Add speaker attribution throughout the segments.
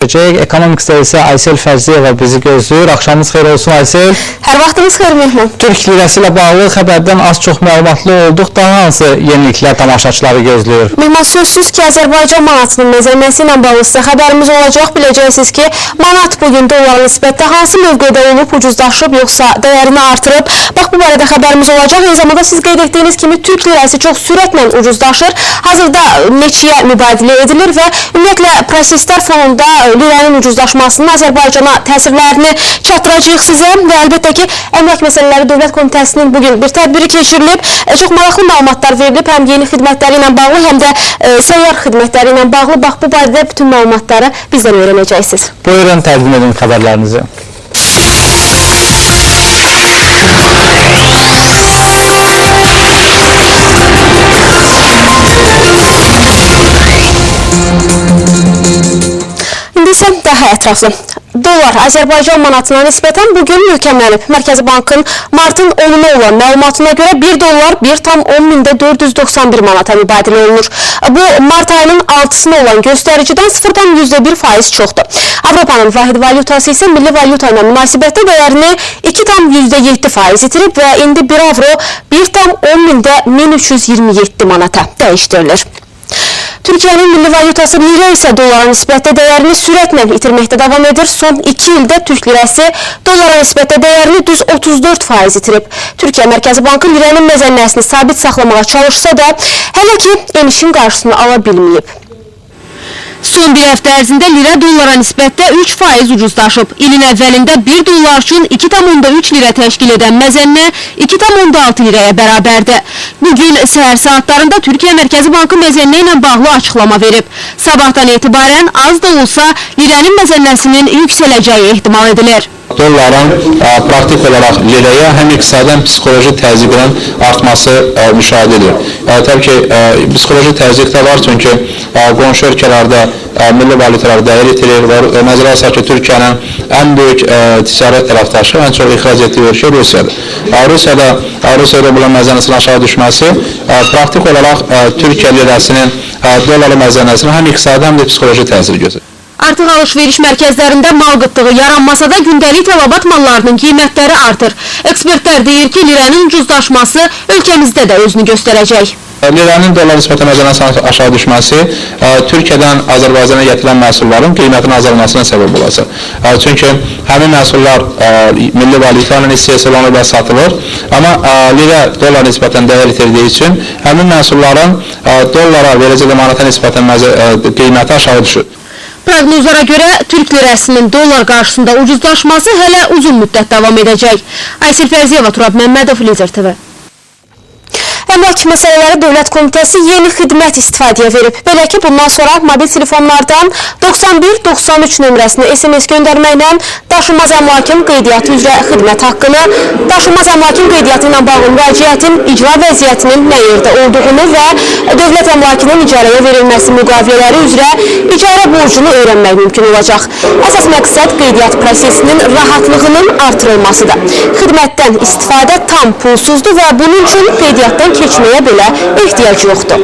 Speaker 1: Ekonomikdə isə Aysel Fərziyeva bizi gözləyir. Axşamınız xeyir olsun Aysel.
Speaker 2: Hər vaxtınız xeyir Mehman.
Speaker 1: Türk lirəsi ilə bağlı xəbərdən az çox məlumatlı olduq. Daha hansı yeniliklər tamaşaçıları gözləyir?
Speaker 2: Mehman, sözsüz ki, Azərbaycan manatının məzəmməsi ilə bağlı sizə xəbərimiz olacaq. Biləcəksiniz ki, manat bugün dollara nisbətdə hansı mövqedə olub, ucuzlaşıb, yoxsa dəyərini artırıb. Bax, bu barədə xəbərimiz olacaq. Eyni zamanda siz qeyd etdiyiniz kimi Türk lirəsi çox sürətlə ucuzlaşır. Hazırda neçəyə mübadilə edilir və ümumiyyətlə proseslər fonunda lirənin ucuzlaşmasının Azərbaycana təsirlərini çatdıracağıq sizə və əlbəttə ki, Əmlak Məsələləri Dövlət Komitəsinin bugün bir tədbiri keçirilib. Çox maraqlı məlumatlar verilib, həm yeni xidmətləri ilə bağlı, həm də səyyar xidmətləri ilə bağlı. Bax, bu barədə bütün məlumatları bizdən öyrənəcəksiniz.
Speaker 1: Buyurun, təqdim edin xəbərlərinizi.
Speaker 2: İndi isə daha ətraflı. Dollar Azərbaycan manatına nisbətən bugün möhkəmlənib. Mərkəzi Bankın martın 10-una olan məlumatına görə 1 dollar 1,10,491 manata mübadilə olunur. Bu, mart ayının 6-sına olan göstəricidən 0,1% çoxdur. Avropanın vahid valyutası isə milli valyuta ilə münasibətdə dəyərini 2,7% itirib və indi 1 avro 1,10,1327 manata dəyişdirilir. Türkiyənin milli valyutası lirə isə dollara nisbətdə dəyərini sürətlə itirməkdə davam edir. Son 2 ildə Türk lirəsi dollara nisbətdə dəyərini düz 34% itirib. Türkiyə Mərkəzi Bankı lirənin məzənnəsini sabit saxlamağa çalışsa da hələ ki enişin qarşısını ala bilməyib.
Speaker 3: Son bir həftə ərzində lirə dollara nisbətdə 3% ucuzlaşıb. İlin əvvəlində 1 dollar üçün 2,3 lirə təşkil edən məzənnə 2,6 lirəyə bərabərdir. Bugün səhər saatlarında Türkiyə Mərkəzi Bankı məzənnə ilə bağlı açıqlama verib. Sabahdan etibarən az da olsa lirənin məzənnəsinin yüksələcəyi ehtimal edilir.
Speaker 4: Dolların praktik olaraq lirəyə həm iqtisadi, həm psixoloji təzyiqinin artması müşahidə edilir. Təbii ki, psixoloji təzyiq də var, çünki qonşu ölkələrdə milli valyutalar dəyər itirir və nəzərə alsaq ki, Türkiyənin ən böyük ticarət tərəfdaşı, ən çox ixrac etdiyi ölkə Rusiyadır. Rusiyada rublun məzənnəsinin aşağı düşməsi praktik olaraq Türkiyə lirəsinin dolları məzənnəsinə həm iqtisadi, həm də psixoloji təsir göstərir.
Speaker 3: Artıq alış-veriş mərkəzlərində mal qıtlığı yaranmasa da gündəlik tələbat mallarının qiymətləri artır. Ekspertlər deyir ki, lirənin ucuzlaşması ölkəmizdə də özünü göstərəcək.
Speaker 4: Lirənin dollar nisbətən məzənnəsinin aşağı düşməsi Türkiyədən Azərbaycana gətirilən məhsulların qiymətinin azalmasına səbəb olacaq. Çünki həmin məhsullar milli valyuta ilə istehsal olunur və satılır, amma lirə dollar nisbətən dəyər itirdiyi üçün həmin məhsulların dollara verəcək manata nisbətən qiyməti aşağı düşür.
Speaker 3: Proqnozlara görə Türk lirəsinin dollar qarşısında ucuzlaşması hələ uzun müddət davam edəcək. Aysel Fərziyeva, Turab Məmmədov, Lider TV.
Speaker 2: Əmlak Məsələləri Dövlət Komitəsi yeni xidmət istifadəyə verib. Belə ki, bundan sonra mobil telefonlardan 91-93 nömrəsinə SMS göndərməklə daşınmaz əmlakın qeydiyyatı üzrə xidmət haqqını, daşınmaz əmlakın qeydiyyatı ilə bağlı müraciətin icra vəziyyətinin nə yerdə olduğunu və dövlət əmlakının icarəyə verilməsi müqavilələri üzrə icarə borcunu öyrənmək mümkün olacaq. Əsas məqsəd qeydiyyat prosesinin rahatlığının artırılmasıdır. Xidmətdən istifadə tam pulsuzdur və bunun üçün qeydiyyatdan keçməyə belə ehtiyac yoxdur.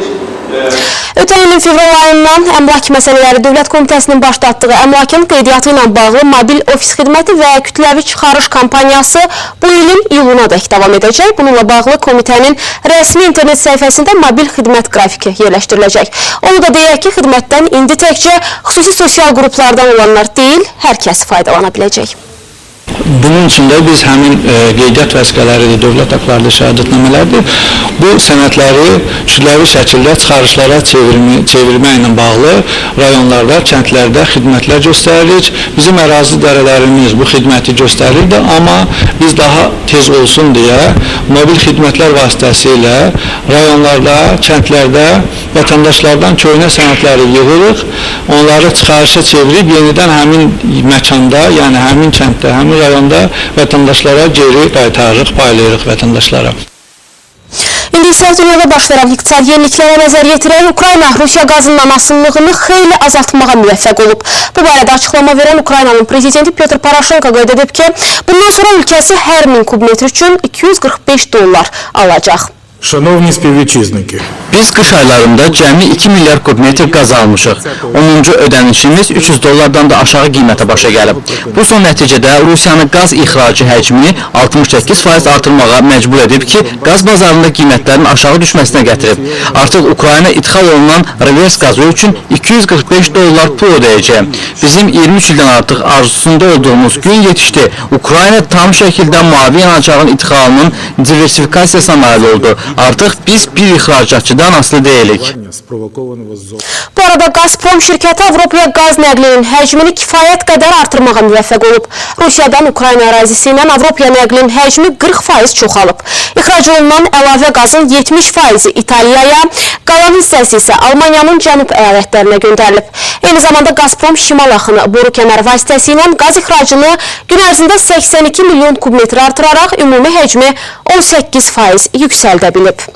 Speaker 2: Ötən ilin fevral ayından Əmlak Məsələləri Dövlət Komitəsinin başlatdığı əmlakın qeydiyyatı ilə bağlı mobil ofis xidməti və kütləvi çıxarış kampaniyası bu ilin iyuluna dək davam edəcək. Bununla bağlı komitənin rəsmi internet səhifəsində mobil xidmət qrafiki yerləşdiriləcək. Onu da deyək ki, xidmətdən indi təkcə xüsusi sosial qruplardan olanlar deyil, hər kəs faydalana biləcək.
Speaker 5: Bunun üçün də biz həmin qeydiyyat vəsiqələridir, dövlət aktlarıdır, şəhadətnamələrdir. Bu sənədləri kütləvi şəkildə çıxarışlara çevirməklə bağlı rayonlarda, kəndlərdə xidmətlər göstəririk. Bizim ərazi idarələrimiz bu xidməti göstərirdi, amma biz daha tez olsun deyə mobil xidmətlər vasitəsilə rayonlarda, kəndlərdə vətəndaşlardan köhnə sənədləri yığırıq, onları çıxarışa çevirib yenidən həmin məkanda, yəni həmin kənddə, həmin rayonda vətəndaşlara geri qaytarırıq, paylayırıq vətəndaşlara.
Speaker 2: İndi isə dünyada baş verən iqtisadi yeniliklərə nəzər yetirək. Ukrayna Rusiya qazından asılılığını xeyli azaltmağa müvəffəq olub. Bu barədə açıqlama verən Ukraynanın prezidenti Pyotr Poroşenko qeyd edib ki, bundan sonra ölkəsi hər 1000 kubmetr üçün 245 dollar alacaq.
Speaker 6: Шановні співвітчизники,
Speaker 7: Biz qış aylarında cəmi 2 milyar kubmetr qaz almışıq. 10-cu ödənişimiz 300 dollardan da aşağı qiymətə başa gəlib. Bu son nəticədə Rusiyanı qaz ixracı həcmini 68% artırmağa məcbur edib ki, qaz bazarında qiymətlərin aşağı düşməsinə gətirib. Artıq Ukrayna idxal olunan revers qazı üçün 245 dollar pul ödəyəcək. Bizim 23 ildən artıq arzusunda olduğumuz gün yetişdi. Ukrayna tam şəkildə mavi yanacağın idxalının diversifikasiyasına nail oldu. Artıq biz bir ixracatçıdan asılı deyilik.
Speaker 6: спровокованого ззовні.
Speaker 2: Bu arada Qazprom şirkəti Avropaya qaz nəqlinin həcmini kifayət qədər artırmağa müvəffəq olub. Rusiyadan Ukrayna ərazisi ilə Avropaya nəqlinin həcmi 40% çoxalıb. İxrac olunan əlavə qazın 70%-i İtaliyaya, qalan hissəsi isə Almaniyanın cənub əyalətlərinə göndərilib. Eyni zamanda Qazprom şimal axını boru kəməri vasitəsilə qaz ixracını gün ərzində 82 milyon kubmetr artıraraq ümumi həcmi 18% yüksəldə bilib.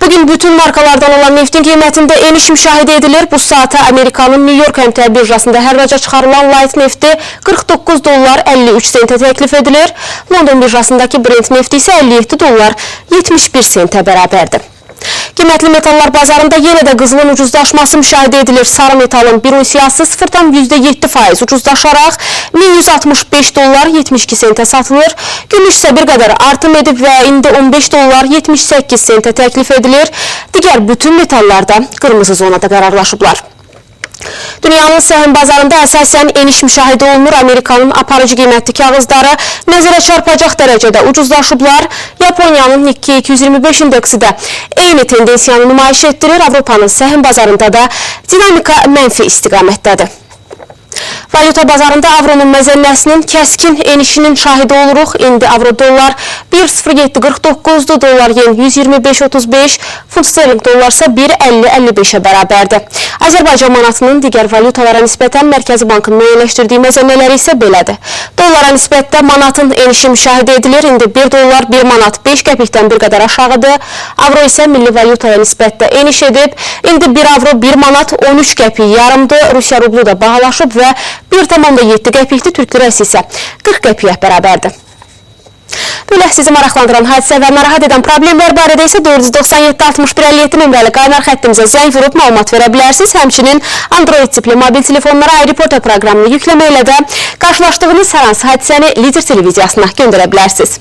Speaker 2: Bugün bütün markalardan olan neftin qiymətində eniş müşahidə edilir. Bu saata Amerikanın New York əmtəə birjasında hərraca çıxarılan light nefti 49 dollar 53 sentə təklif edilir. London birjasındakı Brent nefti isə 57 dollar 71 sentə bərabərdir. Qiymətli metallar bazarında yenə də qızılın ucuzlaşması müşahidə edilir. Sarı metalın bir unsiyası 0,7% ucuzlaşaraq 1165 dollar 72 sentə satılır. Gümüş isə bir qədər artım edib və indi 15 dollar 78 sentə təklif edilir. Digər bütün metallar da qırmızı zonada qərarlaşıblar. Dünyanın səhm bazarında əsasən eniş müşahidə olunur. Amerikanın aparıcı qiymətli kağızları nəzərə çarpacaq dərəcədə ucuzlaşıblar. Yaponiyanın Nikkei 225 indeksi də eyni tendensiyanı nümayiş etdirir. Avropanın səhm bazarında da dinamika mənfi istiqamətdədir. Valyuta bazarında avronun məzənnəsinin kəskin enişinin şahidi oluruq. İndi avro dollar 1.0749-dur, dollar yen 125.35, funt sterling dollar isə 1.50.55-ə bərabərdir. Azərbaycan manatının digər valyutalara nisbətən Mərkəzi Bankın müəyyənləşdirdiyi məzənnələri isə belədir. Dollara nisbətdə manatın enişi müşahidə edilir. İndi 1 dollar 1 manat 5 qəpikdən bir qədər aşağıdır. Avro isə milli valyutaya nisbətdə eniş edib. İndi 1 avro 1 manat 13 qəpik yarımdır. Rusiya rublu da bahalaşıb və 1,7 qəpikdir. Türk lirəsi isə 40 qəpiyə bərabərdir. Belə sizi maraqlandıran hadisə və narahat edən problemlər barədə isə 497 61 57 nömrəli qaynar xəttimizə zəng vurub məlumat verə bilərsiniz. Həmçinin Android tipli mobil telefonlara iReporter proqramını yükləməklə də qarşılaşdığınız hər hansı hadisəni Lider televiziyasına göndərə bilərsiniz.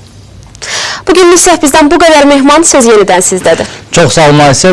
Speaker 2: Bugünlük isə bizdən bu qədər mehman, söz yenidən sizdədir.
Speaker 1: Çox sağ olun Aysel.